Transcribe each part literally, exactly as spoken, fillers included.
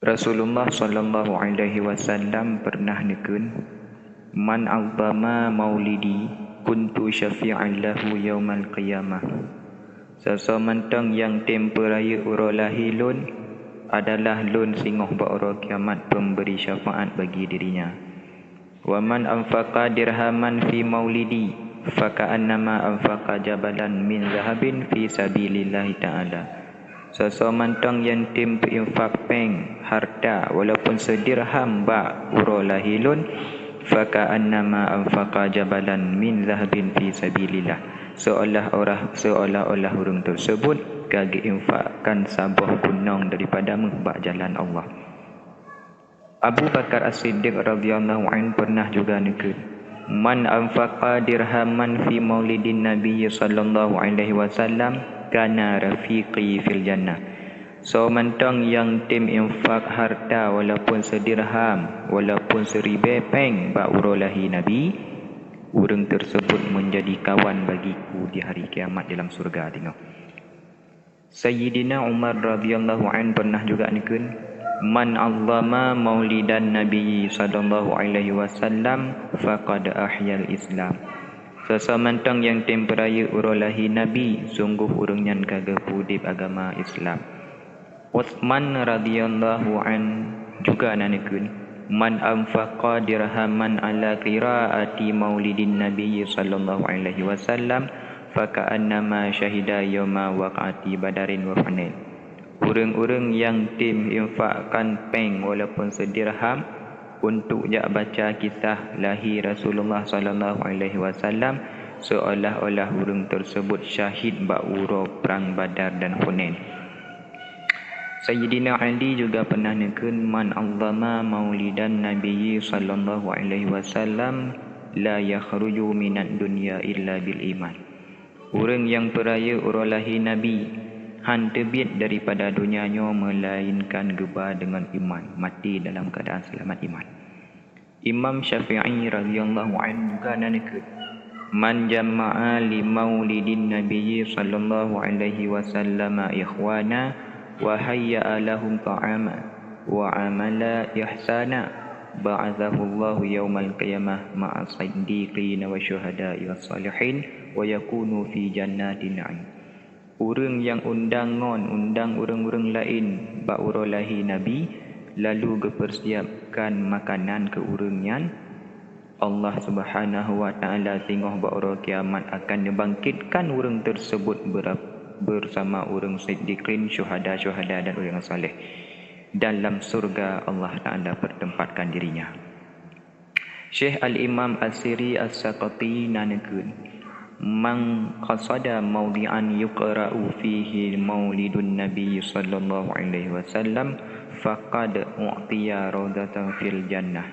Rasulullah sallallahu alaihi wasallam pernah neukheun, "Man 'azzama maulidi kuntu syafi'an lahu yaumal qiyamah." Soe-soe mantong nyang tem peurayeuk uroe lahé lôn, adalah lôn singoh bak uroe kiamat pemberi syafaat bagi dirinya. "Wa man anfaqa dirhaman fi maulidi, faka'annama anfaqa jabalan min zahabin fi sabilillahi ta'ala." Soe-soe mantong nyang tem peuinfak péng, harta, walaupun seudirham bak uroe lahé lôn, "faka'annama anfaqa jabalan min zahabin fi sabilillah." Seolah-olah, seolah-olah ureuëng tersebut ka geuinfakkan saboh gunong daripada méuh bak jalan Allah. Abu Bakar As-Siddiq radhiyallahu anhu pernah juga neukheun, "Man anfaqa dirhaman fi maulidin Nabi sallallahu alaihi wasallam kana rafiqi fil jannah." Soe mantong nyang tem infak harta walaupun seudirham, walaupun seuribée péng bak uroe lahé Nabi, ureuëng tersebut menjadi kawan bagiku di hari kiamat dalam syurga teuh. Sayyidina Umar radhiyallahu anhu pernah juga neukheun, "Man 'azzama maulidan Nabi sallallahu alaihi wasallam faqad ahyal Islam." Soe-soe mantong nyang tem peurayeuk uroe lahé Nabi, sunggoh ureuëng nyan ka geupeuudeb agama Islam. Utsman radhiyallahu anhu juga na neukheun, "Man anfaqa dirhaman ala qiraati maulidin Nabi sallallahu alaihi wasallam, faka'annama syahida yauma waqati Badarin wa Hunain." Ureuëng-ureuëng nyang tem infakkan péng walaupun seudirham untuk jak baca kisah lahé Rasulullah sallallahu alaihi wasallam, seolah-olah ureuëng tersebut syahid bak uroe prang Badar dan Hunain. Sayyidina Ali juga pernah neukheun, "Man 'azzama maulidan Nabiyyi sallallahu alaihi wasallam la yakhruju minad dunya illa bil iman." Ureuëng nyang peurayeuk uroe lahé Nabi han teubiet daripada donya nyoe meulainkan geuba deungon iman, maté dalam keuadaan seulamat iman. Imam Syafi'i radhiyallahu anhu juga na neukheun, "Man jama'a li maulidin Nabiyyi sallallahu alaihi wasallam ikhwana wa hayya'a lahum ta'ama wa amila ihsana, ba'athahu Allahu yaumal qiyamah ma'as siddiqin wa syuhada'i was salihin wa yakunu fi jannatin na'im." Ureuëng nyang undang ngon undang ureuëng-ureuëng laén bak uroe lahé Nabi, lalu geupeusiapkan makanan keu ureuëng nyan, Allah Subhanahu wa Ta'ala singoh bak uroe kiamat akan neubangkitkan ureuëng tersebut beura-, bersama ureuëng siddiqin, syuhada-syuhada dan ureuëng saleh dalam syurga Allah Ta'ala pertempatkan dirinya. Syekh Al-Imam As-Siri As-Saqati na neukheun, "Man qasada maudhi'an yuqra'u fihi maulidun Nabi sallallahu alaihi wasallam, faqad u'tiya raudatan fil jannah."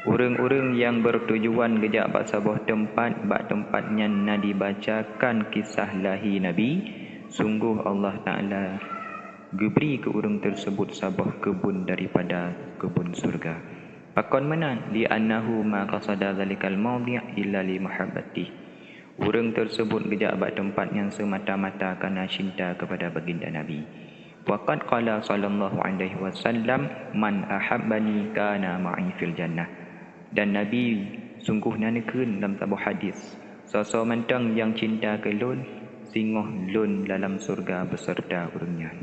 Ureuëng-ureuëng nyang beutujuan geujak bak saboh teumpat, bak teumpat nyan na dibacakan kisah lahé Nabi, sunggoh Allah Ta'ala geubri keu ureuëng tersebut saboh keubun daripada keubun syurga. Pakon meunan? "Li'annahu ma qasada dzalikal maudhi' illa li mahabbatih." Ureuëng tersebut geujak bak teumpat nyan seumata-mata kareuna cinta keupada Baginda Nabi. Wa qad qala sallallahu alaihi wasallam, "Man ahabbani kana ma'i fil jannah." Dan Nabi sunggoh na neukheun lam saboh hadis, "Soe-soe mantong nyang cinta keu lôn, singoh lôn dalam syurga beuseurta ureuëng nyan."